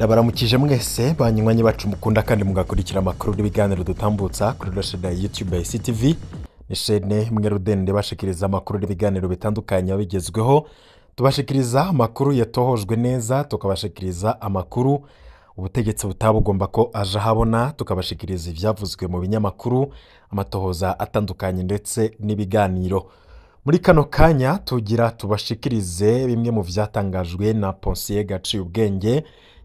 Ndabaramukije mwese banywanyi bacu mukunda kandi mugakurikira amakuru n'ibiganiro dutambutsa kuri chaîne ya YouTube ya CTV. Ni chaîne imwe rudende bashikiriza amakuru n'ibiganiro bitandukanye bigezweho. Tubashikiriza amakuru yatohojwe neza, tukabashikiriza amakuru ubutegetsi butabugomba ko aje ahabona, tukabashikiriza ivyavuzwe mu binyamakuru, amatohoza atandukanye ndetse n'ibiganiro. Muri kano kanya tugira tubashikirize bimwe mu vyatangajwe na Ponsier Gaciyubwenge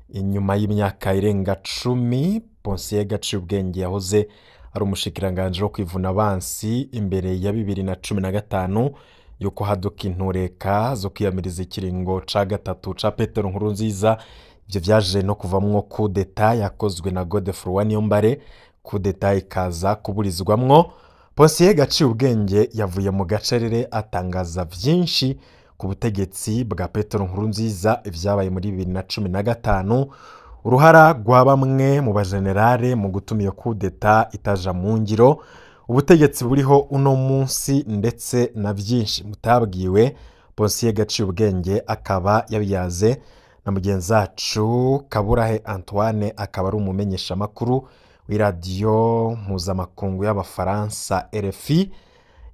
inyuma y'imyaka irenga 10. Ponsier Gaciyubwenge yahoze ari umushikiranganje wo kwivuna abansi imbere ya 2015 yuko haduka intureka zo kwiyamiriza ikiringo ca gatatu ca Petero Nkurunziza. Ivyo vyaje no kuvamwo coup d'etat yakozwe na Godefroid Niyombare, coup d'etat ikaza kuburizwamwo. Ponsier Gaciyubwenge yavuye mu gacerere atangaza vyinshi ku butegetsi bwa Petero Nkurunziza, ivyabaye muri 2015, uruhara rwa bamwe mu bajenerale mu gutuma iyo coup d'etat itaja mu ngiro, ubutegetsi buriho uno munsi ndetse na vyinshi mutabwiwe. Ponsier Gaciyubwenge akaba yabiyaze na mugenzi wacu Kaburahe Antoine, akaba ari umumenyeshamakuru w'iradiyo mpuzamakungu y'Abafaransa RFI.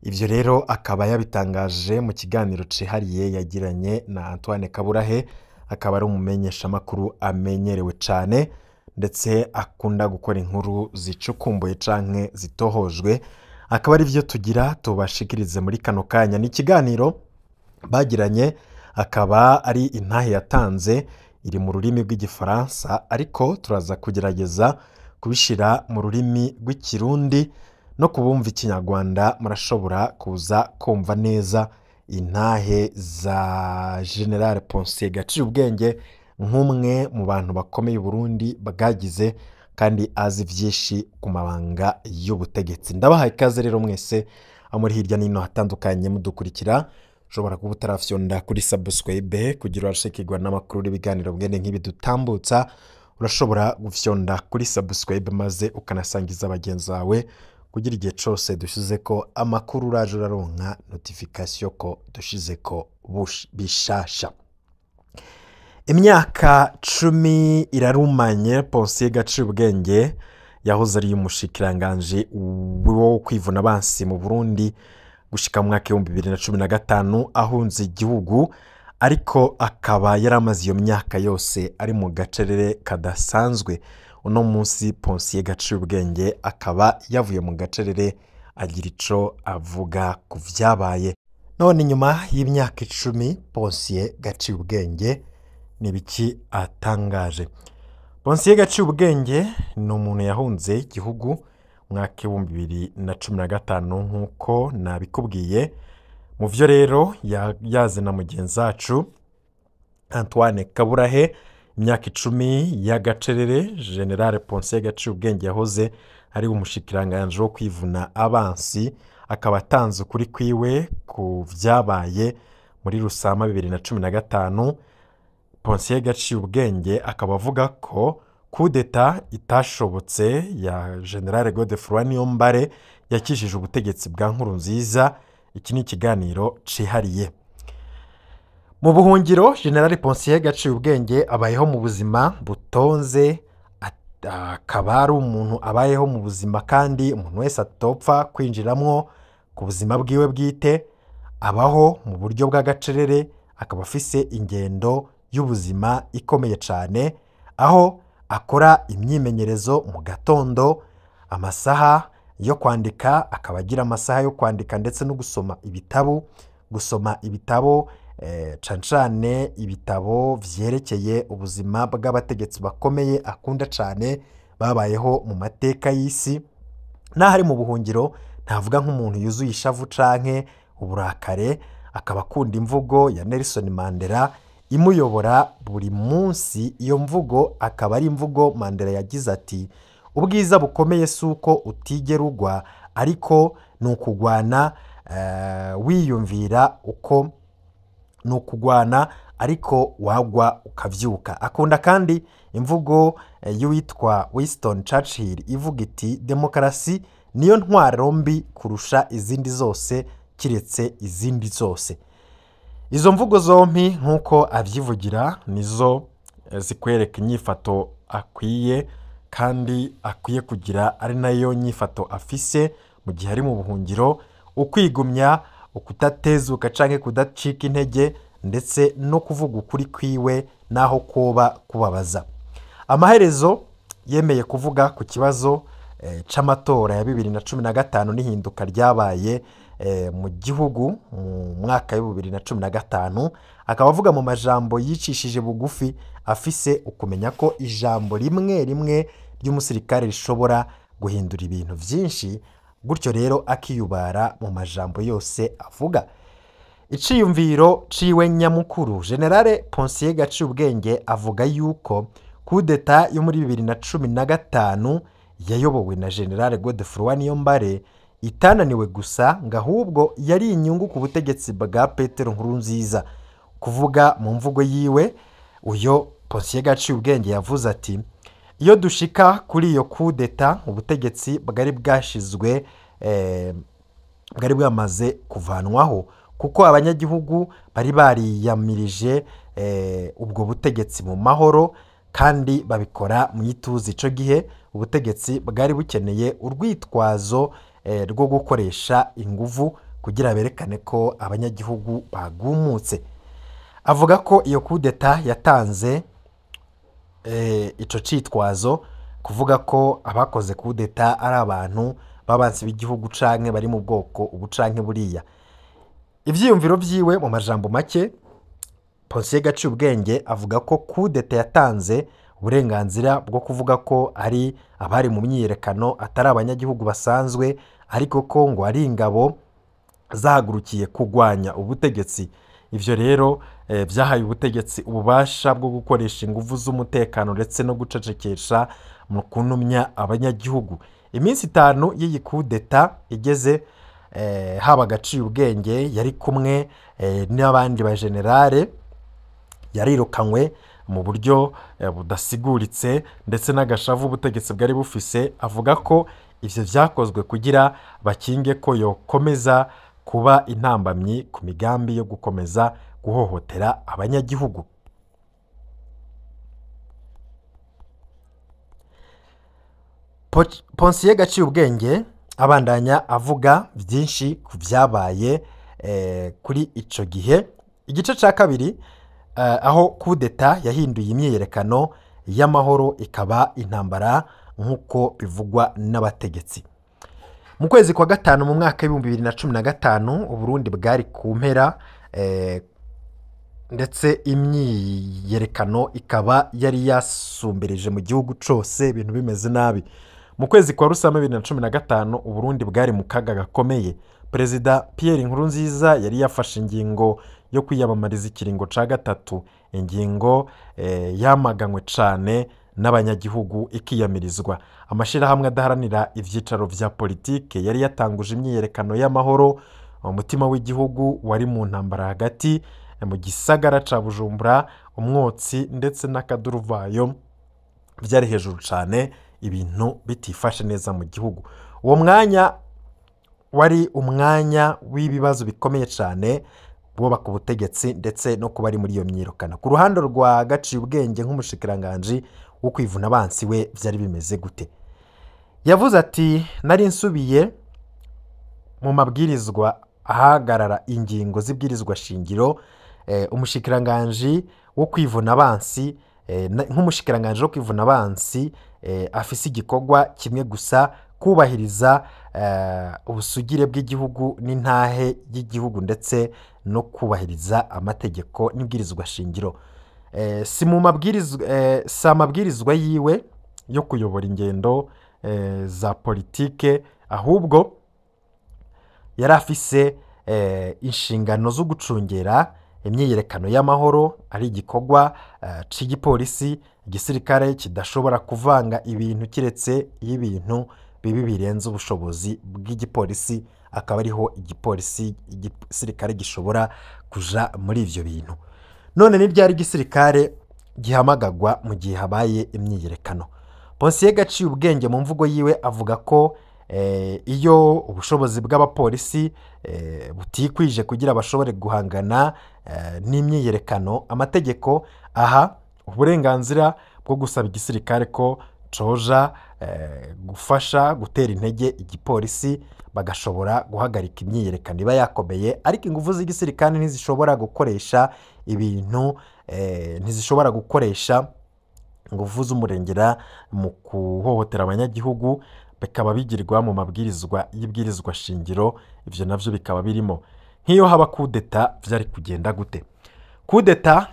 Ivyo rero akaba yabitangaje mu kiganiro cihariye yagiranye na Antoine Kaburahe, akaba ari umumenyeshamakuru amenyerewe cane ndetse akunda gukora inkuru zicukumbuye canke zitohojwe. Akaba ari vyo tugira tubashikirize muri kano kanya. Ni ikiganiro bagiranye, akaba ari intahe yatanze iri mu rurimi rw'Igifaransa, ariko turaza kugerageza kubishira mu rurimi rw'Ikirundi no kubumva Ikinyarwanda murashobora kuza kumva neza intahe za General Ponsier Gaciyubwenge nk'umwe mu bantu bakomeye Burundi bwagize kandi azi vyinshi ku mabanga y'ubutegetsi. Ndabahaye ikaze rero mwese muri hirya n'ino hatandukanye mudukurikira. Ushobora kuba utarafyonda kuri subscribe kugira urashikirwa n'amakuru n'ibiganiro bwene nk'ibi dutambutsa. Urashobora gufyonda kuri subscribe maze ukanasangiza bagenzi bawe kugira igihe cose dushizeko amakuru uraje uraronka notification ko dushizeko bishasha. Imyaka 10 irarumanye Ponsier Gaciyubwenge yahoze ari umushikiranganje wo kwivuna abansi mu Burundi gushika mu mwaka 2015 ahunze igihugu, ariko akaba yaramaze iyo myaka yose ari mu gacerere kadasanzwe. Uno munsi Ponsier Gaciyubwenge akaba yavuye mu gacerere agira ico avuga ku vyabaye. None nyuma y'imyaka 10 Ponsier Gaciyubwenge nibiki atangaje? Ponsier Gaciyubwenge ni umuntu yahunze igihugu mwaka 2015 nkuko nabikubwiye. Mu vyo rero yaze na mugenzi wacu Antoine Kaburahe, imyaka 10 y'agacerere General Ponsier Gaciyubwenge yahoze ari umushikiranganje wo kwivuna abansi, akaba atanze ukuri kwiwe ku vyabaye muri Rusama 2015. Ponsier Gaciyubwenge akaba avuga ko coup d'etat itashobotse ya General Godefroid Niyombare yakishije ubutegetsi bwa Nkurunziza. Iki ni ikiganiro cihariye. Mu buhungiro General Ponsier Gaciyubwenge abayeho mu buzima butonze, akaba ari umuntu abayeho mu buzima kandi umuntu wese atopfa kwinjiramwo ku buzima bwiwe bwite. Abaho mu buryo bw'agacerere, akaba afise ingendo y'ubuzima ikomeye cane, aho akora imyimenyerezo mu gatondo, amasaha yo kwandika, akaba agira amasaha yo kwandika ndetse no gusoma ibitabo, gusoma ibitabo cane cane ibitabo vyerekeye ubuzima bw'abategetsi bakomeye akunda cane babayeho mu mateka y'isi. N'aho ari mu buhungiro ntavuga nk'umuntu yuzuye ishavu canke uburakare, akaba akunda imvugo ya Nelson Mandela imuyobora buri munsi. Iyo mvugo akaba ari imvugo Mandela yagize ati: ubwiza bukomeye si uko utigera ugwa, ariko ni ukugwana wiyumvira uko ni ukugwana ariko wagwa ukavyuka. Akunda kandi imvugo y'uwitwa Winston Churchill ivuga iti: demokarasi niyo ntwaro mbi kurusha izindi zose kiretse izindi zose. Izo mvugo zompi nk'uko avyivugira nizo zikwereka inyifato akwiye kandi akwiye kugira, ari nayo nyifato afise mu gihe ari mu buhungiro: ukwigumya, ukutatezuka canke kudacika intege, ndetse no kuvuga ukuri kwiwe naho koba kubabaza. Amaherezo yemeye kuvuga ku kibazo c'amatora ya 2015 n'ihinduka ryabaye mu gihugu mu mwaka wa 2015, akaba avuga mu majambo yicishije bugufi, afise ukumenya ko ijambo rimwe rimwe ry'umusirikare rishobora guhindura ibintu vyinshi, gutyo rero akiyubara mu majambo yose avuga. Iciyumviro ciwe nyamukuru, Generale Ponsier Gaciyubwenge avuga yuko kudeta yo muri 2015 yayobowe na Generale Godefroid Niyombare itananiwe gusa, ngo ahubwo yari inyungu ku butegetsi bwa Petero Nkurunziza. Kuvuga mu mvugo yiwe, uyo Ponsier Gaciyubwenge yavuze ati: "Iyo dushika kuri iyo kudeta, ubutegetsi bwari bwashizwe bwari bwamaze kuvanwaho, kuko abanyagihugu bari bariyamirije ubwo butegetsi mu mahoro kandi babikora mu ituze. Ico gihe ubutegetsi bwari bukeneye urwitwazo rwo gukoresha inguvu kugira berekane ko abanyagihugu bagumutse." Avuga ko iyo kudeta yatanze ico citwazo, kuvuga ko abakoze kudeta ari abantu b'abansi b'igihugu canke bari mu bwoko ubu canke buriya. Ivyiyumviro vyiwe mu majambo make, Ponsier Gaciyubwenge avuga ko kudeta yatanze uburenganzira bwo kuvuga ko ari abari mu myiyerekano atari abanyagihugu basanzwe, ariko ko ngo ari ingabo zahagurukiye kugwanya ubutegetsi. Ivyo rero vyahaye ubutegetsi ububasha bwo gukoresha inguvu z'umutekano ndetse no gucecekesha mu kunumya abanyagihugu. Iminsi 5 y'iyi kudeta igeze, haba Gaciyubwenge yari kumwe n'abandi ba generale, yarirukanywe mu buryo budasiguritse ndetse n'agashavu ubutegetsi bwari bufise. Avuga ko ivyo vyakozwe kugira bakinge ko yokomeza kuba intambamyi ku migambi yo gukomeza guhohotera abanyagihugu. Ponsier Gaciyubwenge abandanya avuga vyinshi ku vyabaye kuri ico gihe. Igice ca kabiri, aho kudeta yahinduye imyiyerekano y'amahoro ikaba intambara nk'uko bivugwa n'abategetsi. Mu kwezi kwa gatanu mu mwaka w'2015, Uburundi bwari ku mpera, ndetse imyiyerekano ikaba yari yasumbereje mu gihugu cose, ibintu bimeze nabi. Mu kwezi kwa Rusama 2015, Uburundi bwari mu kaga gakomeye. Perezida Pierre Nkurunziza yari yafashe ingingo yo kwiyamamariza ikiringo ca gatatu, ingingo yamaganywe cane n'abanyagihugu ikiyamirizwa. Amashirahamwe adaharanira ivyicaro vya politike yari yatanguje imyiyerekano y'amahoro. Umutima w'igihugu wari mu ntambara hagati mu gisagara ca Bujumbura, umwotsi ndetse n'akaduruvayo vyari hejuru cane, ibintu bitifashe neza mu gihugu. Uwo mwanya wari umwanya w'ibibazo bikomeye cane bubaka ubutegetsi ndetse no kuba ari muri iyo myirukano. Ku ruhande rwa Gaciyubwenge nk'umushikiranganji wo kwivuna abansi we, vyari bimeze gute? Yavuze ati: "Nari nsubiye mu mabwirizwa ahagarara ingingo z'ibwirizwa shingiro, umushikiranganji wo kwivuna abansi, nk'umushikiranganji wo kwivuna abansi, afise igikorwa kimwe gusa: kubahiriza ubusugire bw'igihugu n'intahe y'igihugu, ndetse no kubahiriza amategeko n'ibwirizwa shingiro." Si mu mabwirizwa, si amabwirizwa yiwe yo kuyobora ingendo za politike, ahubwo yari afise inshingano zo gucungera imyiyerekano y'amahoro, ari igikorwa c'igipolisi. Igisirikare kidashobora kuvanga ibintu kiretse iyo ibintu bibi birenze ubushobozi bw'igipolisi, akaba ariho igipolisi igisirikare gishobora kuja muri ivyo bintu. None ni ryari igisirikare gihamagagwa mu gihe habaye imyiyerekano? Ponsier Gaciyubwenge mu mvugo yiwe avuga ko iyo ubushobozi bw'abapolisi butikwije kugira bashobore guhangana n'imyiyerekano, amategeko aha Uburenganzira bwo gusaba igisirikare ko coja gufasha gutera intege igipolisi, bagashobora guhagarika imyiyerekano iba yakomeye, ariko ingufu z'igisirikare ntizishobora gukoresha ibintu, ntizishobora gukoresha ingufu z'umurengera mu guhohotera abanyagihugu, bikaba bigirwa mu mabwirizwa y'ibwirizwa shingiro. Ivyo navyo bikaba birimo. Nk'iyo haba kudeta vyari kugenda gute? Kudeta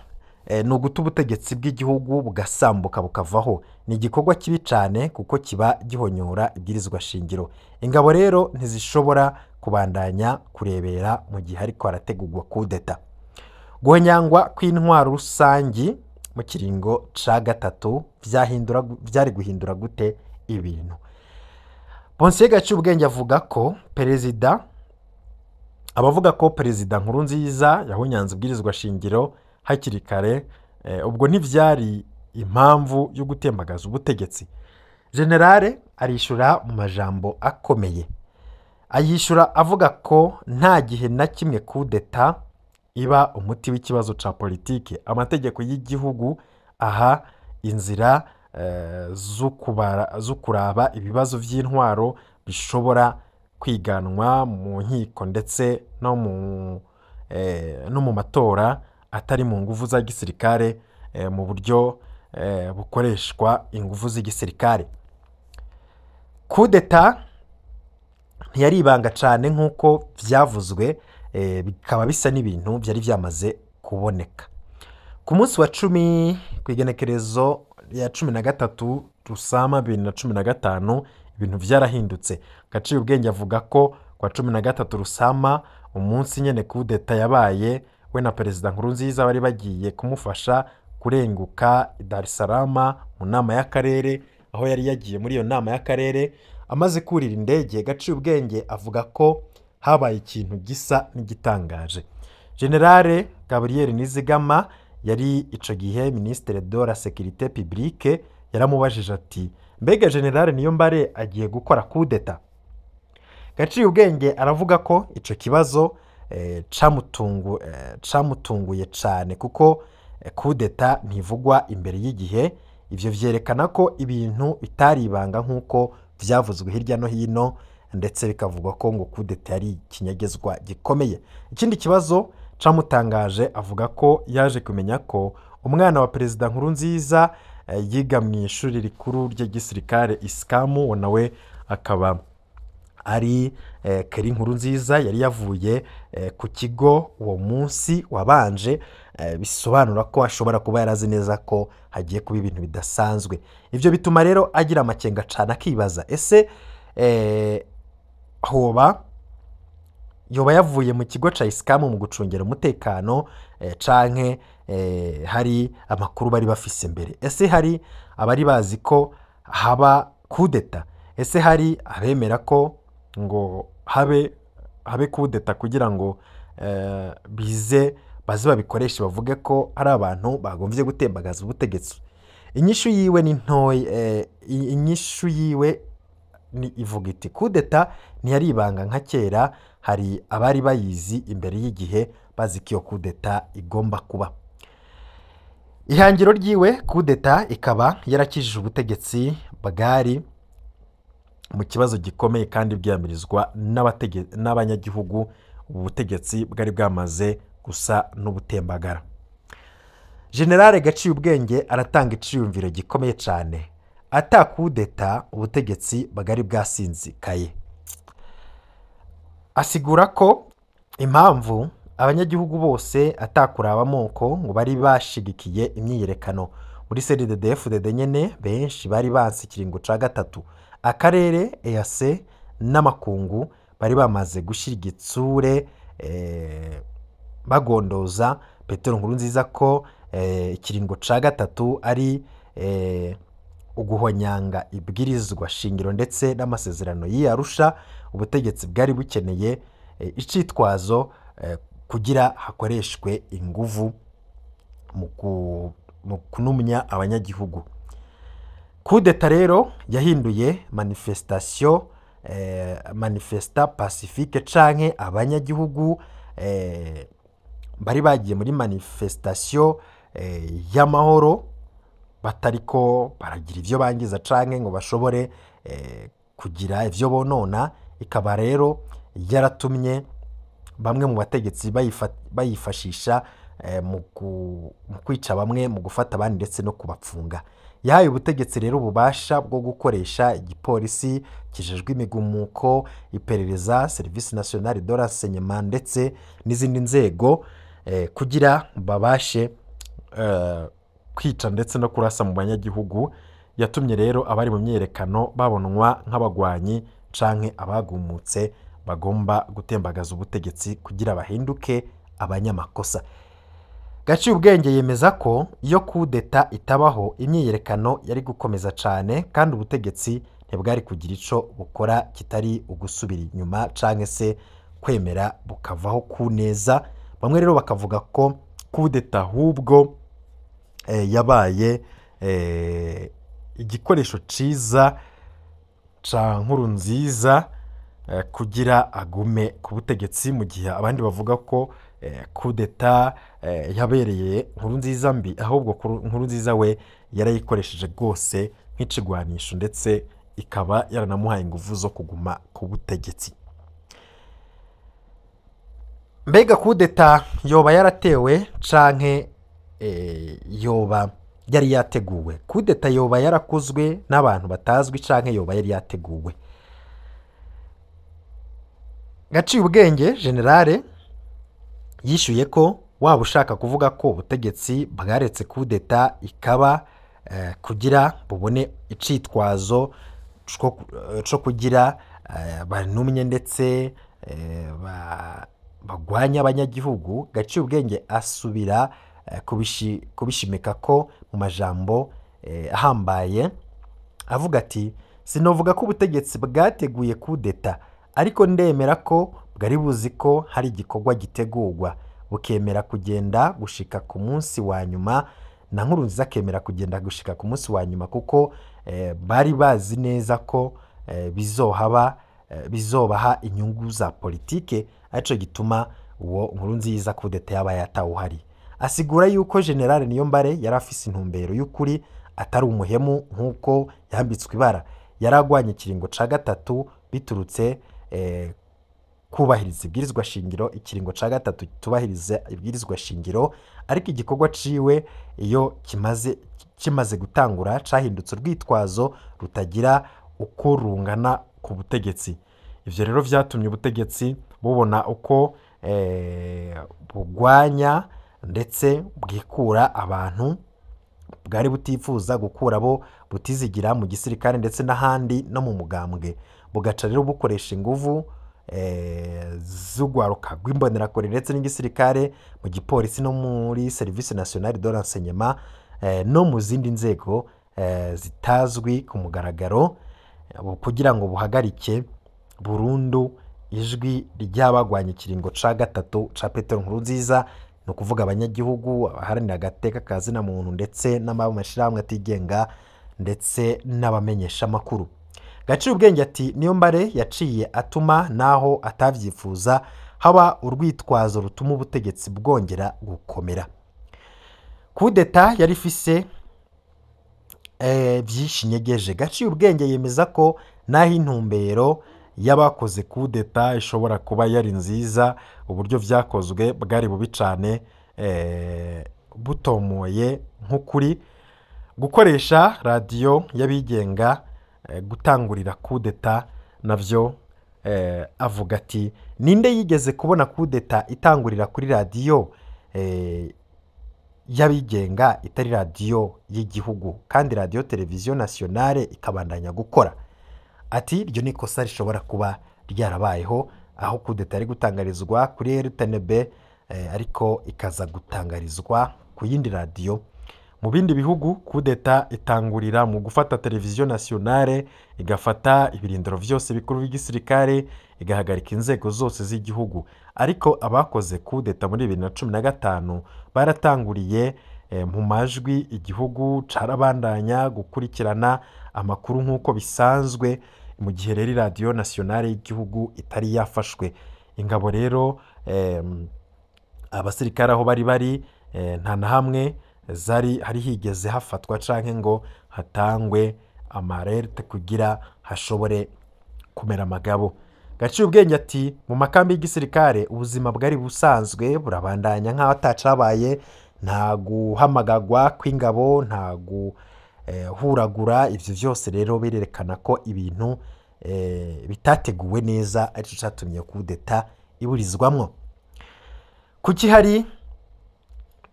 ni uguta ubutegetsi bw'igihugu bugasambuka bukavaho. Ni igikorwa kibi cyane kuko kiba gihonyora ibwirizwa shingiro. Ingabo rero ntizishobora kubandanya kurebera mu gihe ariko harategurwa kudeta. Guhonyangwa kw'intwaro rusangi mu kiringo ca gatatu vyari guhindura gute ibintu? Ponsier Gaciyubwenge avuga ko perezida, abavuga ko Perezida Nkurunziza yahonyanze ibwirizwa shingiro hakiri kare, ubwo ntivyari impamvu yo gutembagaza ubutegetsi. Generale arishura mu majambo akomeye, ayishura avuga ko nta gihe na kimwe kudeta iba umuti w'ikibazo ca politike. Amategeko y'igihugu aha inzira zo kuraba ibibazo vy'intwaro bishobora kwiganwa mu nkiko ndetse no mu matora atari mu nguvu za gisirikare, mu buryo bukoreshwa inguvu z'igisirikare. Kudeta ntiyari ibanga cane nk'uko vyavuzwe, bikaba bisa n'ibintu vyari vyamaze kuboneka. Ku munsi wa 10, kw'igenekerezo ya 13 Rusama 2015, ibintu vyarahindutse. Gaciyubwenge avuga ko kwa 13 Rusama, umunsi nyene kudeta yabaye, we na Perezida Nkurunziza bari bagiye kumufasha kurenguka i Dar es Salaam mu nama y'akarere, aho yari yagiye muri iyo nama y'akarere. Amaze kurira indege, Gaciyubwenge avuga ko habaye ikintu gisa n'igitangaje. Generale Gabriel Nizigama yari ico gihe ministre de la sécurité publique yaramubajije ati: "Mbega Generale Niyombare agiye gukora kudeta?" Gaciyubwenge aravuga ko ico kibazo camutunguye cane, kuko kudeta ntivugwa imbere y'igihe. Ivyo vyerekana ko ibintu bitari ibanga nk'uko vyavuzwe hirya no hino, ndetse bikavugwa ko ngo kudeta yari ikinyegezwa gikomeye. Ikindi kibazo camutangaje, avuga ko yaje kumenya ko umwana wa Perezida Nkurunziza yiga mu ishuri rikuru ry'igisirikare Isikamu, uwo nawe akaba ari Keri Nkurunziza, yari yavuye ku kigo uwo munsi wabanje, bisobanura ko ashobora kuba yarazi neza ko hagiye kuba ibintu bidasanzwe. Ivyo bituma rero agira amakenga cane, akibaza ese hoba yoba yavuye mu kigo ca Isikamu mu gucungera umutekano, canke hari amakuru bari bafise mbere? Ese hari abari bazi ko haba kudeta? Ese hari abemera ko ngo habe kudeta kugira ngo bize baze babikoreshe bavuge ko ari abantu bagomvye gutembagaza ubutegetsi? Inyishu yiwe ni ntoyi, inyishu yiwe ni ivuga iti: "Kudeta ntiyari ibanga nka kera, hari abari bayizi imbere y'igihe, bazi ko iyo kudeta igomba kuba." Ihangiro ryiwe, kudeta ikaba yarakijije ubutegetsi bwari mu kibazo gikomeye kandi bwiyamirizwa n'abanyagihugu. Ubutegetsi bwari bwamaze gusa n'ubutembagara. Generale Gaciyubwenge aratanga iciyumviro gikomeye cane: ata kudeta ubutegetsi bwari bwasinzikaye. Asigura ko impamvu abanyagihugu bose atakuraba amoko ngo bari bashigikiye imyiyerekano muri CNDD-FDD nyene, benshi bari banse ikiringo ca gatatu. Akarere, EAC n'amakungu bari bamaze gushira igitsure, bagondoza Petero Nkurunziza ko ikiringo ca gatatu ari uguhonyanga ibwirizwa shingiro ndetse n'amasezerano y'i Arusha. Ubutegetsi bwari bukeneye icitwazo kugira hakoreshwe inguvu mu kunumya abanyagihugu. Kudeta rero yahinduye manifestation, manifesta pacifique canke abanyagihugu bari bagiye muri manifestation y'amahoro. Batariko baragira ivyo bangiza canke ngo bashobore kugira ivyo bonona. Ikaba rero yaratumye bamwe mu bategetsi bayifashisha mu kwica bamwe, mu gufata abandi ndetse no kubapfunga. Yahaye ubutegetsi rero ububasha bwo gukoresha igipolisi kijejwe imigumuko, iperereza, Service Nationale de Renseignement ndetse n'izindi nzego kugira babashe kwica ndetse no kurasa mu banyagihugu. Yatumye rero abari mu myiyerekano babonwa nk'abagwanyi canke abagumutse bagomba gutembagaza ubutegetsi kugira bahinduke abanyamakosa. Gaciye ubwenge yemeza ko iyo kudeta itabaho imyiyerekano yari gukomeza cane, kandi ubutegetsi ntibwari kugira ico bukora kitari ugusubira inyuma canke se kwemera bukavaho ku neza. Bamwe rero bakavuga ko kudeta ahubwo yabaye igikoresho ciza ca Nkurunziza kugira agume ku butegetsi, mu gihe abandi bavuga ko kudeta yabereye Nkurunziza mbi, ahubwo Nkurunziza we yarayikoresheje rwose nk'ikigwanisho ndetse ikaba yaranamuhaye ingufu zo kuguma ku butegetsi. Mbega kudeta yoba yaratewe canke yoba yari yateguwe? Kudeta yoba yarakozwe n'abantu batazwi canke yoba yari yateguwe? Gaciye ubwenge generale yishyuye ko waba ushaka kuvuga ko ubutegetsi bwaretse kudeta ikaba kugira bubone icitwazo co kugira banumye ndetse bagwanya abanyagihugu. Gaciye ubwenge asubira kubishimika ko mu majambo ahambaye avuga ati: sinovuga ko ubutegetsi bwateguye kudeta, ariko ndemera ko bwari buzi ko hari igikorwa gitegurwa, bukemera kugenda gushika ku munsi wa nyuma, na Nkurunziza akemera kugenda gushika ku munsi wa nyuma, kuko bari bazi neza ko bizobaha inyungu za politike, arico gituma uwo Nkurunziza kudeta yaba yatawuhari. Asigura yuko General Niyombare yari afise intumbero y'ukuri, atari umuhemu nk'uko yambitswe ibara. Yaragwanye ikiringo ca gatatu biturutse kubahiriza ibwirizwa shingiro, ikiringo ca gatatu kitubahiriza ibwirizwa shingiro, ariko igikorwa ciwe iyo kimaze gutangura cahindutse urwitwazo rutagira uko rungana ku butegetsi. Ivyo rero vyatumye ubutegetsi bubona uko bugwanya ndetse bwikura abantu bwari butifuza gukura bo butizigira mu gisirikare ndetse n'ahandi no mu mugambwe, bugaca rero bukoresha inguvu z'ugwaruka rw'imbonerakure ndetse n'igisirikare, mu gipolisi no muri Service Nationale de Renseignement no mu zindi nzego zitazwi ku mugaragaro, kugira ngo buhagarike burundu ijwi ry'abagwanya ikiringo ca gatatu ca Petero Nkurunziza, ni ukuvuga abanyagihugu, abaharanira agateka ka zina muntu ndetse n'amashirahamwe atigenga ndetse n'abamenyeshamakuru. Gaciye ubwenge ati: Niyombare yaciye atuma naho atavyifuza haba urwitwazo rutuma ubutegetsi bwongera gukomera. Kudeta yari ifise byinshi nyegeje. Gaciye ubwenge yemeza ko naho intumbero y'abakoze kudeta ishobora kuba yari nziza, uburyo vyakozwe bwari bubi cane, butomoye nk'ukuri. Gukoresha radiyo y'abigenga gutangurira kudeta navyo avuga ati: ninde yigeze kubona kudeta itangurira kuri radiyo y'abigenga itari radiyo y'igihugu, kandi radiyo televiziyo nationale ikabandanya gukora? Ati iryo ni ikosa rishobora kuba ryarabayeho, aho kudeta yari gutangarizwa kuri RTNB ariko ikaza gutangarizwa ku yindi radiyo. Mu bindi bihugu kudeta itangurira mu gufata televiziyo nationale, igafata ibirindiro vyose bikuru by'igisirikare, igahagarika inzego zose z'igihugu. Ariko abakoze kudeta muri 2015 baratanguriye mu majwi, igihugu carabandanya gukurikirana amakuru nk'uko bisanzwe, mu gihe rero radiyo nationale y'igihugu itari yafashwe. Ingabo rero abasirikare aho bari nta na hamwe zari hari higeze hafatwa canke ngo hatangwe amarerte kugira hashobore kumera amagabo. Gaciye ubwenge ati mu makambi y'igisirikare ubuzima bwari busanzwe burabandanya nk'aho atacabaye, nta guhamagagwa kw'ingabo, nta guhuragura. Ivyo vyose rero birerekana ko ibintu bitateguwe neza, arico catumye kudeta iburizwamwo. Kuki hari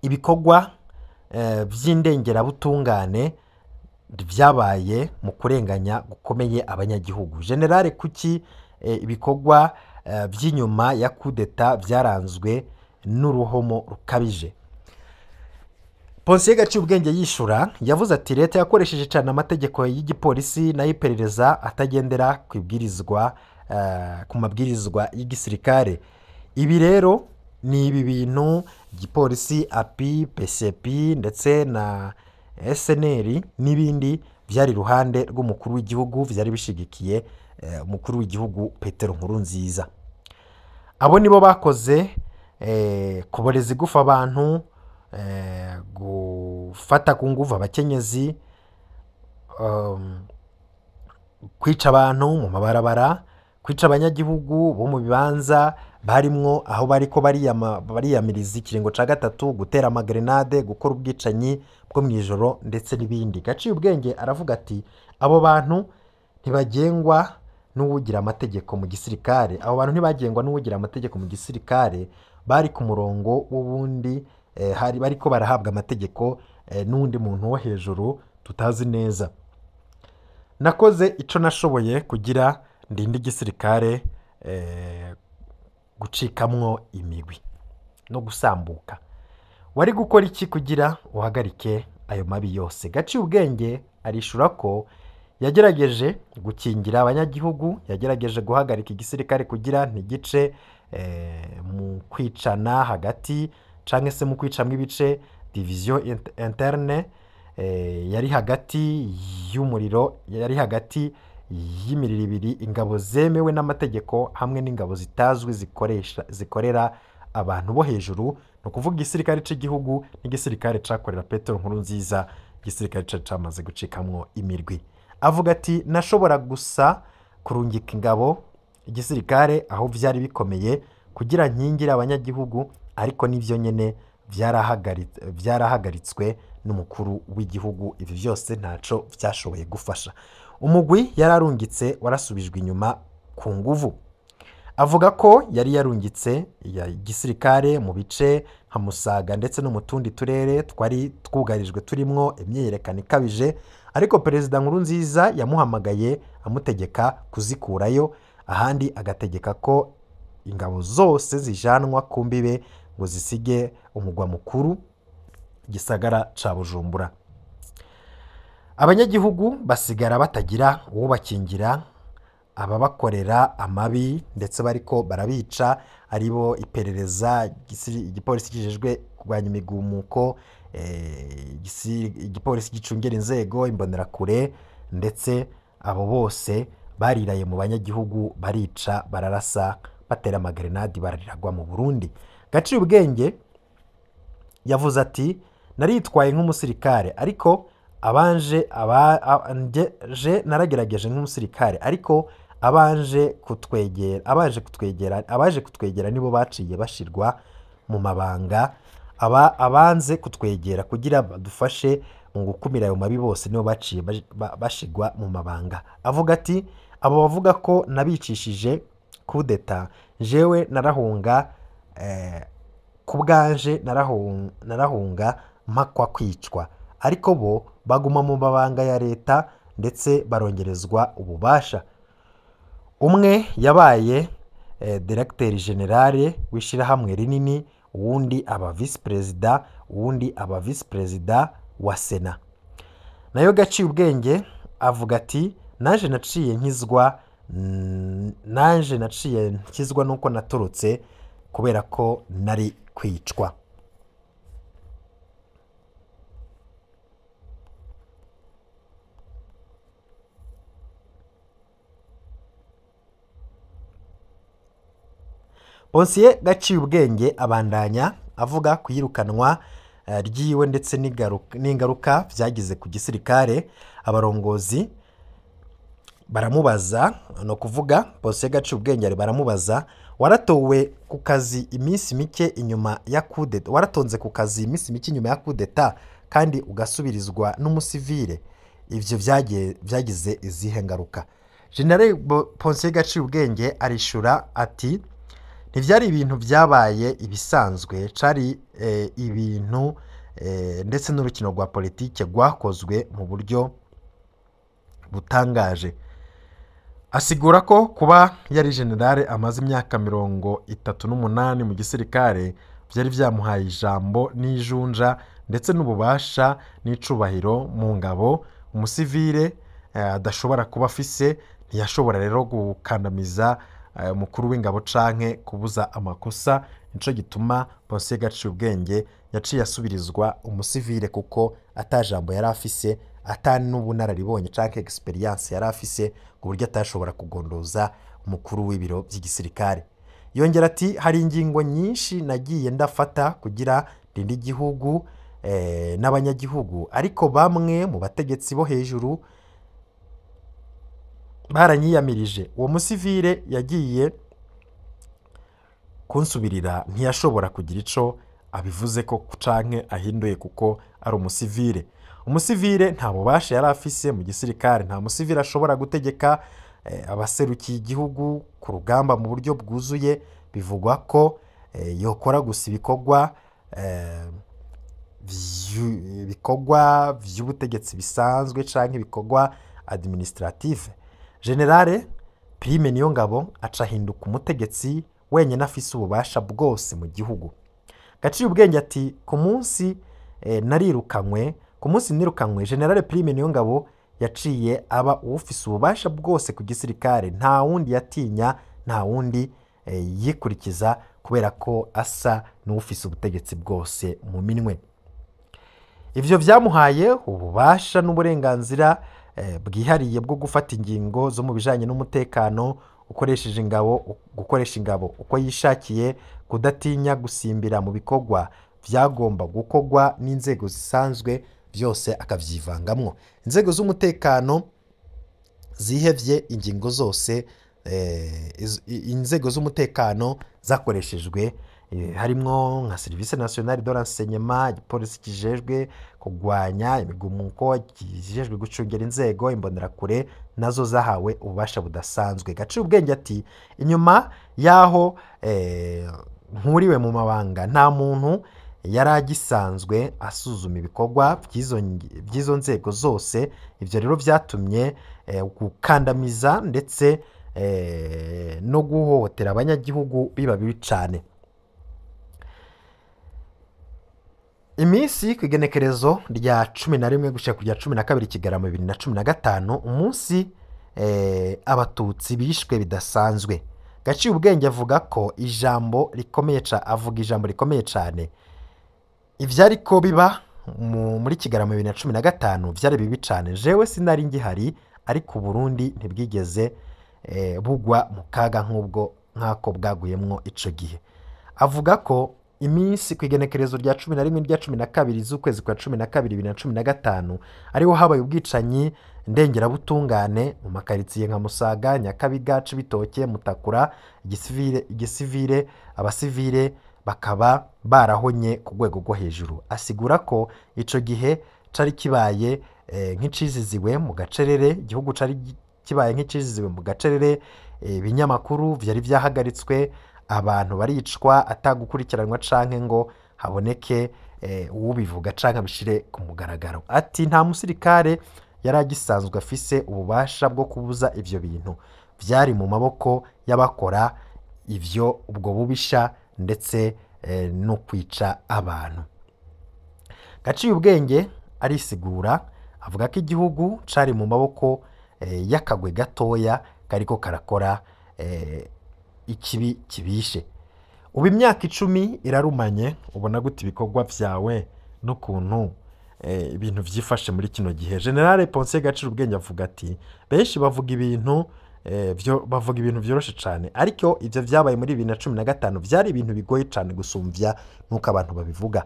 ibikorwa vy'indengerabutungane vyabaye mu kurenganya gukomeye abanyagihugu? Generale, kuki ibikorwa vy'inyuma ya kudeta vyaranzwe n'uruhomo rukabije? Ponsier Gaciye ubwenge yishura yavuze ati leta yakoresheje cyane amategeko y'igipolisi n'ay'iperereza atagendera kwibwirizwa ku mabwirizwa y'igisirikare. Ibi rero ni ibi bintu igipolisi, API, PCP ndetse na SNL n'ibindi byari iruhande rw'umukuru w'igihugu, byari bishigikiye umukuru w'igihugu Petero Nkurunziza. Abo nibo bakoze kuboreza igufa abantu, gufata ku nguvu abakenyezi, kwica abantu mu mabarabara, kwica abanyagihugu bo mu bibanza barimwo aho bariko bariyamiriza ikiringo ca gatatu, gutera amagrenade, gukora ubwicanyi bwo mw'ijoro ndetse n'ibindi. Gaciye ubwenge aravuga ati abo bantu ntibagengwa n'uwugira amategeko mu gisirikare, abo bantu ntibagengwa n'uwugira amategeko mu gisirikare, bari ku murongo w'uwundi, hari bariko barahabwa amategeko n'uwundi muntu wo hejuru tutazi neza. Nakoze ico nashoboye kugira ndinde igisirikare gucikamwo imigwi no gusambuka. Wari gukora iki kugira uhagarike ayo mabi yose? Gaciye ubwenge arishura ko yagerageje gukingira abanyagihugu, yagerageje guhagarika igisirikare kugira ntigice mu kwicana hagati canke se mu kwicamwo ibice, division interne yari hagati y'umuriro, yari hagati y'imiriro ibiri, ingabo zemewe n'amategeko hamwe n'ingabo zitazwi zikorera abantu bo hejuru, ni ukuvuga igisirikare c'igihugu n'igisirikare cakorera Petero Nkurunziza, igisirikare cari camaze gucikamwo imirwi. Avuga ati nashobora gusa kurungika ingabo igisirikare aho vyari bikomeye kugira nkingire abanyagihugu, ariko nivyo nyene vyarahagaritswe n'umukuru w'igihugu. Ivi vyose ntaco vyashoboye gufasha. Umugwi yararungitse warasubijwe inyuma ku nguvu. Avuga ko yari yarungitse ya gisirikare mu bice nka Musaga ndetse no mu tundi turere twari twugarijwe turimwo imyiyerekano ikabije, ariko Perezida Nkurunziza yamuhamagaye amutegeka kuzikurayo, ahandi agategeka ko ingabo zose zijanwa ku mbibe ngo zisige umugwa mukuru gisagara ca Bujumbura. Abanyagihugu basigara batagira uwo bakingira, ababakorera amabi ndetse bariko barabica, aribo iperereza, igipolisi kijejwe kurwanya imigumuko, igipolisi gicungera inzego, imbonerakure, ndetse abo bose bariraye mu banyagihugu, barica, bararasa, batera amagrenadi, barariragwa mu Burundi. Gaciye ubwenge yavuze ati naritwaye nk'umusirikare, ariko abanje je naragerageje nk'umusirikare, ariko abanje kutwegera nibo baciye bashirwa mu mabanga, abanze kutwegera kugira badufashe mu gukumira ayo mabi bose nibo baciye bashirwa mu mabanga. Avuga ati abo bavuga ko nabicishije kudeta, jewe narahunga, kubwanje narahunga mpakwa kwicwa, ariko bo baguma mu mabanga ya leta ndetse barongerezwa ububasha. Umwe yabaye directeur general w'ishirahamwe rinini, uwundi aba vice president, uwundi aba vice president wa Sena. Nayo Gaciye ubwenge avuga ati naje naciye nkizwa nuko natorotse kubera ko nari kwicwa. Ponsier Gaciye ubwenge abandanya avuga kuyirukanwa ryiwe ndetse n'ingaruka vyagize ku gisirikare. Abarongozi baramubaza, no kuvuga Ponsier Gaciyubwenge, baramubaza: "Waratowe ku kazi iminsi mike inyuma ya kudeta, waratonze ku kazi iminsi mike inyuma ya kudeta kandi ugasubirizwa n'umusivile, ivyo vyagize izihe ngaruka?" General Ponsier Gaciyubwenge arishura ati: "Ntivyari ibintu vyabaye ibisanzwe, cari ibintu ndetse n'urukino rwa politike rwakozwe mu buryo butangaje." Asigura ko kuba yari generale amaze imyaka 38 mu gisirikare byari byamuhaye ijambo n'ijunja ndetse n'ububasha n'icubahiro mu ngabo umusivile adashobora kuba afise. Ntiyashobora rero gukandamiza umukuru w'ingabo canke kubuza amakosa. Nico gituma Ponsier Gaciyubwenge yaciye asubirizwa umusivile, kuko ata jambo yari afise, ata n'ubunararibonye canke experience yari afise, ku buryo atashobora kugondoza umukuru w'ibiro by'igisirikare. Yongera ati: "Hari ingingo nyinshi nagiye ndafata kugira ndinde igihugu n'abanyagihugu, ariko bamwe mu bategetsi bo hejuru baranyiyamirije. Uwo musivile yagiye kunsubirira ntiyashobora kugira ico abivuze ko canke ahinduye kuko ari umusivile. Umusivile nta bubasha yari afise mu gisirikare. Nta musivile ashobora gutegeka abaserukiye igihugu ku rugamba mu buryo bwuzuye. Bivugwa ko yokora gusa ibikorwa vy'ubutegetsi bisanzwe canke ibikorwa administrative. Generale Prime Niyongabo aca ahinduka umutegetsi wenyine afise ububasha bwose mu gihugu." Gaciyubwenge ati: "Ku munsi narirukanywe, ku munsi nirukanywe, Generale Prime Niyongabo yaciye aba uwufise ububasha bwose ku gisirikare. Nta wundi yatinya, nta wundi yikurikiza, kubera ko asa n'uwufise ubutegetsi bwose mu minwe. Ivyo vyamuhaye ububasha n'uburenganzira bwihariye bwo gufata ingingo zo mu bijanye n'umutekano, ukoresheje ingabo, gukoresha ingabo uko yishakiye, kudatinya gusimbira mu bikorwa vyagomba gukorwa n'inzego zisanzwe, byose akavyivangamwo. Inzego z'umutekano zihevye ingingo zose, inzego z'umutekano zakoreshejwe, harimwo nka Service National de Renseignement, igipolisi kijejwe kugwanya imigumuko, kijejwe gucungera inzego, imbonerakure nazo zahawe ububasha budasanzwe." Gaciyubwenge ati: "Inyuma yaho nkuriwe mu mabanga, nta muntu yari agisanzwe asuzuma ibikorwa by'izo nzego zose. Ivyo rero vyatumye gukandamiza ndetse no guhohotera abanyagihugu biba bibi cane." Iminsi ku igenekerezo rya 11 gushika ku rya 12 Kigarama 2015, umunsi abatutsi bishwe bidasanzwe, Gaciyubwenge avuga ko ijambo rikomeye, avuga ijambo rikomeye cane: "Ivyariko biba muri Kigarama 2015 vyari bibi cane. Jewe sinari ngihari, ariko Burundi ntibwigeze bugwa mu kaga nk'ubwo, nk'ako bwaguyemwo ico gihe." Avuga ko iminsi ku igenekerezo rya 11 rya 12 z'ukwezi kwa 12 2015 ariho habaye ubwicanyi ndengerabutungane mu makaritsiye nka Musaga, Nyakabiga, Cibitoke, Mutakura, igisivile, abasivile bakaba barahonye ku rwego rwo hejuru. Asigura ko ico gihe cari kibaye nk'iciziziwe mu gacerere, igihugu cari kibaye nk'iciziziwe mu gacerere, ibinyamakuru vyari vyahagaritswe, abantu baricwa atagukurikiranwa canke ngo haboneke uwubivuga canke abishire ku mugaragaro. Ati: "Nta musirikare yari agisanzwe afise ububasha bwo kubuza ivyo bintu, vyari mu maboko y'abakora ivyo, ubwo bubisha ndetse no kwica abantu." Gaciyubwenge arisigura avuga ko igihugu cari mu maboko y'akagwe gatoya kariko karakora ikibi kibishe. Ubu imyaka 10 irarumanye, ubona gute ibikorwa vyawe n'ukuntu ibintu vyifashe muri kino gihe? Generale Ponsier Gaciyubwenge avuga ati: "Benshi bavuga ibintu bavuga ibintu vyoroshe cane, ariko ivyo vyabaye muri 2015 vyari ibintu bigoye cane gusumvya nk'uko abantu babivuga."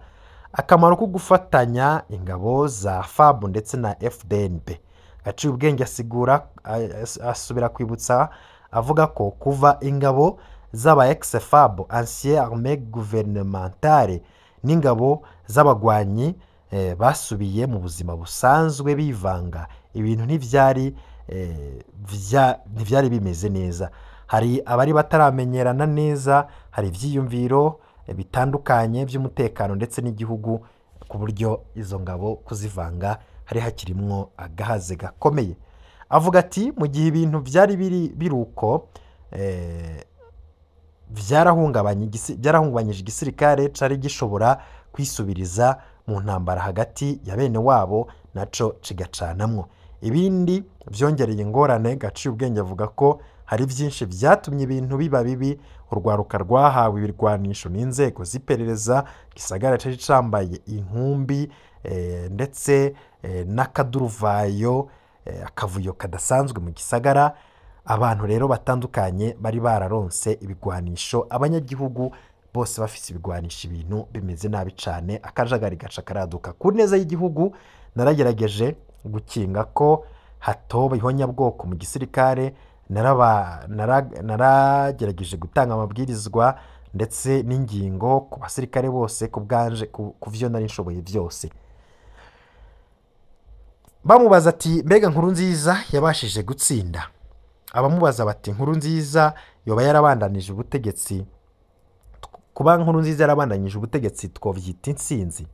Akamaro ko gufatanya ingabo za FAB ndetse na FDNB. Gaciye ubwenge asigura, asubira kwibutsa avuga ko kuva ingabo z'aba ex-FAB, ancien armée gouvernementale, n'ingabo z'abagwanyi basubiye mu buzima busanzwe bivanga, ibintu ntivyari bimeze neza. Hari abari bataramenyerana neza, hari ivyiyumviro bitandukanye by'umutekano ndetse n'igihugu, ku buryo izo ngabo kuzivanga hari hakirimwo agahaze gakomeye. Avuga ati mu gihe ibintu byari biruko, byarahungabanyije igisirikare cari gishobora kwisubiriza mu ntambara hagati ya bene wabo, naco cigacanamwo. Ibindi vyongereye ingorane. Gaciye ubwenge avuga ko hari byinshi vyatumye ibintu biba bibi. Urwaruka rwahawe ibirwanisho n'inzego z'iperereza, gisagara cari cambaye inkumbi, ndetse n'akaduruvayo, akavuyo kadasanzwe mu gisagara. Abantu rero batandukanye bari bararonse ibigwanisho, abanyagihugu bose bafise ibigwanisho, ibintu bimeze nabi cane, akajagari gaca karaduka. Ku neza y'igihugu naragerageje gukinga ko hatoba ihonyabwoko mu gisirikare, naragerageje gutanga amabwirizwa ndetse n'ingingo ku basirikare bose ku bwanje, ku vyo nari nshoboye byose. Bamubaza ati mbega Nkurunziza yabashije gutsinda? Abamubaza bati Nkurunziza yoba yarabandanije ubutegetsi, kuba Nkurunziza yarabandanije ubutegetsi twovyita intsinzi?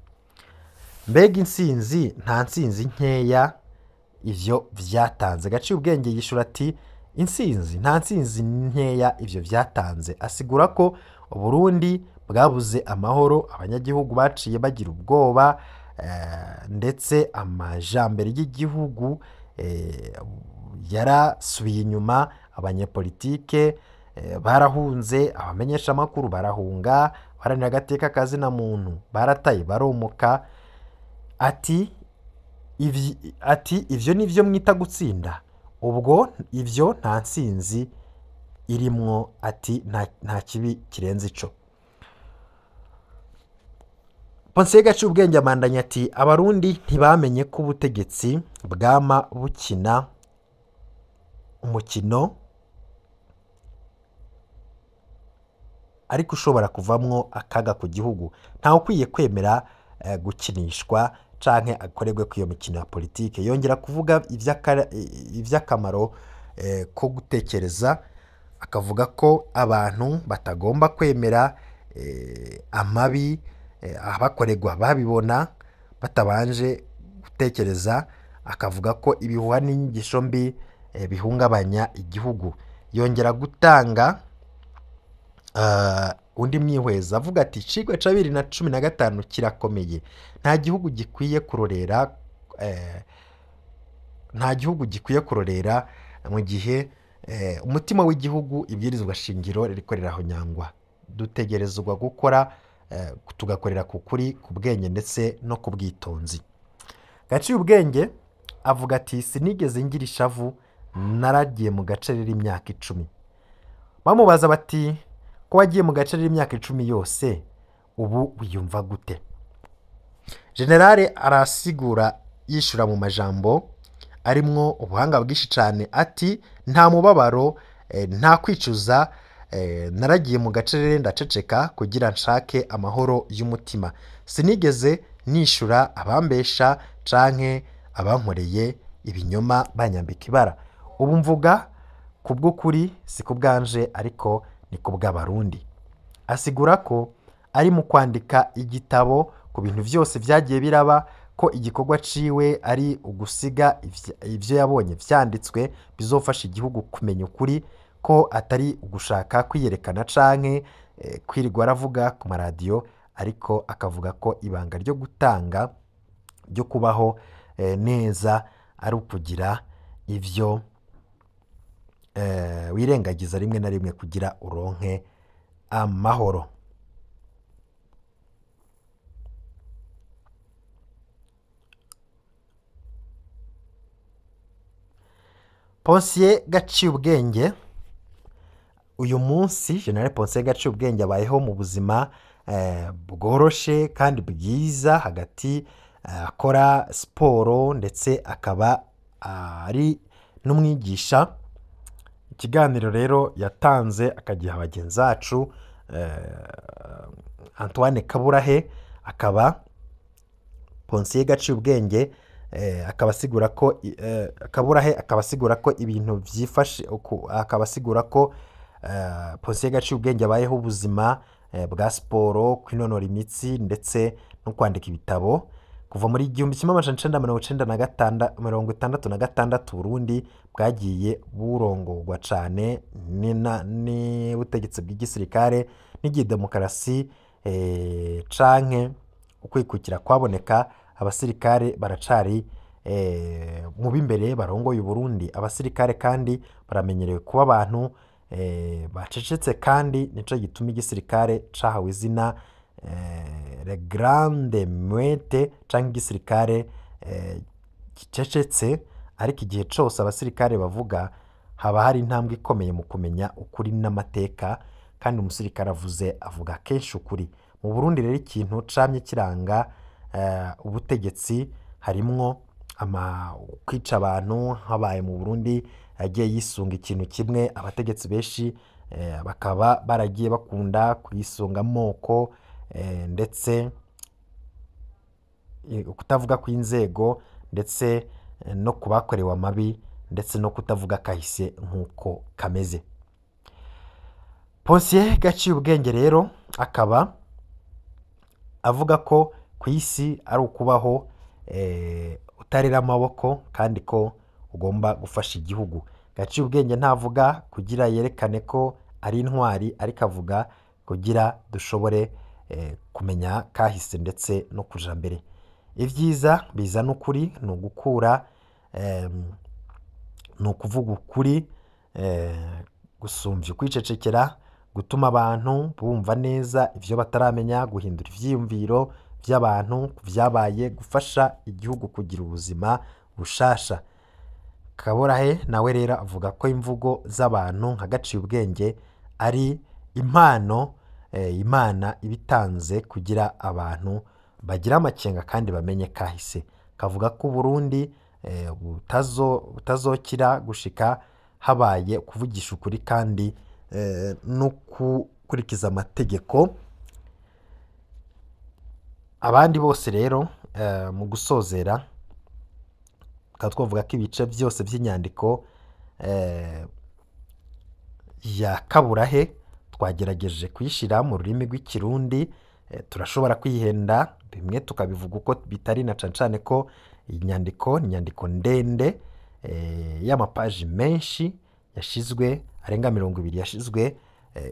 Mbega intsinzi, nta ntsinzi nkeya ivyo vyatanze. Gaciye ubwenge yishura ati intsinzi, nta ntsinzi nkeya ivyo vyatanze. Asigura ko Uburundi bwabuze amahoro, abanyagihugu baciye bagira ubwoba, ndetse amajambere y'igihugu yarasubiye inyuma, abanyepolitike barahunze, abamenyesha amakuru barahunga, baharanira agateka kazina muntu barataye baromoka. Ati ivyo nivyo mwita gutsinda, ubwo ivyo nta ntsinzi irimwo, ati nta kibi kirenze ico. Ponsier Gaciye ubwenge amandanya ati abarundi ntibamenye ko ubutegetsi bwama bukina umukino ariko ushobora kuvamwo akaga ku gihugu, ntawe ukwiye kwemera gukinishwa canke akorerwe ku iyo mikino ya politike. Yongera kuvuga ivy'akamaro ko gutekereza, akavuga ko abantu batagomba kwemera amabi abakorerwa babibona batabanje gutekereza. Akavuga ko ibihuha n'inyigisho mbi bihungabanya igihugu. Yongera gutanga undi mwihweza avuga ati icigwa ca 2015 kirakomeye, nta gihugu gikwiye kurorera, nta gihugu gikwiye kurorera mu gihe umutima w'igihugu ibwirizwa shingiro ririko rirahonyangwa. Dutegerezwa gukora, tugakorera ku kuri, ku bwenge ndetse no ku bwitonzi. Gaciye ubwenge avuga ati sinigeze ngira ishavu, naragiye mu gace riri imyaka 10. Bamubaza bati ko wagiye mu gace riri imyaka 10 yose ubu wiyumva gute? Generale arasigura yishura mu majambo arimwo ubuhanga bwinshi cane, ati nta mubabaro, nta kwicuza, naragiye mu gace rero ndaceceka kugira nshake amahoro y'umutima, sinigeze nishura abambesha canke abankoreye ibinyoma banyambika ibara. Ubu mvuga kubw'ukuri, si kubwanje ariko ni kubw'abarundi. Asigura ko ari mu kwandika igitabo ku bintu vyose vyagiye biraba, ko igikorwa ciwe ari ugusiga ivyo yabonye vyanditswe bizofasha igihugu kumenya ukuri, ko atari ugushaka kwiyerekana canke kwirirwa aravuga ku maradiyo, ariko akavuga ko ibanga ryo gutanga ryo kubaho neza ari ukugira ivyo wirengagiza rimwe na rimwe kugira uronke amahoro. Ponsier Gaciye ubwenge uyu munsi, General Ponsier Gaciye ubwenge abayeho mu buzima bworoshe kandi bwiza hagati akora siporo ndetse akaba ari n'umwigisha. Ikiganiro rero yatanze akagiha bagenzi bacu Antoine Kaburahe, akaba Ponsier Gaciyubwenge akaba asigura ko Kaburahe akaba asigura ko ibintu byifashe akaba asigura ko Ponsier Gaciyubwenge abayeho ubuzima bwa siporo, kwinonora imitsi ndetse no kwandika ibitabo. Kuva muri 1996 Burundi bwagiye burongorwa cane n'ubutegetsi bw'igisirikare n'igihe demokarasi canke ukwikukira kwaboneka, abasirikare baracari mu b'imbere barongoye Uburundi. Abasirikare kandi baramenyerewe kuba abantu bacecetse, kandi nico gituma igisirikare cahawe izina le grande muette canke igisirikare gicecetse. Ariko igihe cose abasirikare bavuga haba hari intambwe ikomeye mu kumenya ukuri n'amateka, kandi umusirikare avuze avuga kenshi ukuri. Mu Burundi rero ikintu camye kiranga ubutegetsi harimwo kwica abantu. Habaye mu Burundi yagiye yisunga ikintu kimwe, abategetsi benshi bakaba baragiye bakunda kwisunga amoko ndetse kutavuga kw'inzego ndetse no kubakorewe amabi ndetse no kutavuga kahise nk'uko kameze. Ponsier Gaciyubwenge rero akaba avuga ko ku isi ari ukubaho utarera amaboko kandi ko ugomba gufasha igihugu. Gaciyubwenge ntavuga kugira yerekane ko ari intwari, ariko avuga kugira dushobore kumenya kahise ndetse no kuja mbere. Ibyiza bizana ukuri ni ugukura ni ukuvuga ukuri gusumbya ukwicecekera, gutuma abantu bumva neza ivyo bataramenya, guhindura ivyiyumviro vy'abantu vyabaye, gufasha igihugu kugira ubuzima bushasha. Kaburahe nawe rero avuga ko imvugo z'abantu nka Gaciyubwenge ari impano Imana iba itanze kugira abantu bagira amakenga kandi bamenye kahise. Kavuga ko Uburundi butazokira gushika habaye kuvugisha ukuri kandi no gukurikiza amategeko. Abandi bose rero mu gusozera tukaba twavuga ko ibice byose by'inyandiko ya Kaburahe twagerageje kuyishyira mu rurimi rw'Ikirundi. Turashobora kwihenda bimwe tukabivuga uko bitari, na cane cane ko iyi nyandiko ni inyandiko ndende y'amapaji menshi yashizwe arenga 20 yashizwe,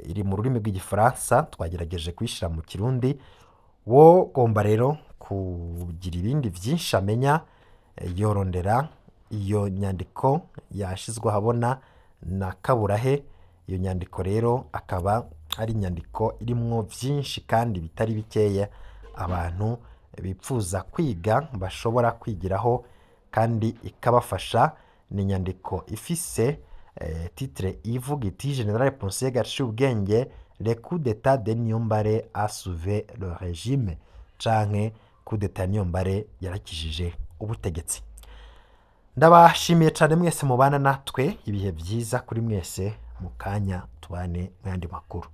iri mu rurimi rw'Igifaransa, twagerageje kuyishyira mu Kirundi. Wo gomba rero kugira ibindi byinshi amenya yorondera iyo nyandiko yashizwe ahabona na Kaburahe. Iyo nyandiko rero akaba ari inyandiko irimwo byinshi kandi bitari bikeya abantu bipfuza kwiga bashobora kwigiraho kandi ikabafasha. Ni inyandiko ifise titre ivuga iti General Ponsier Gaciyubwenge, le coup d'état de Niyombare a sauvé le régime, canke coup d'état Niyombare yarakijije ubutegetsi. Ndabashimiye cane mwese mubana natwe, ibihe vyiza kuri mwese, mu kanya tubane mu yandi makuru.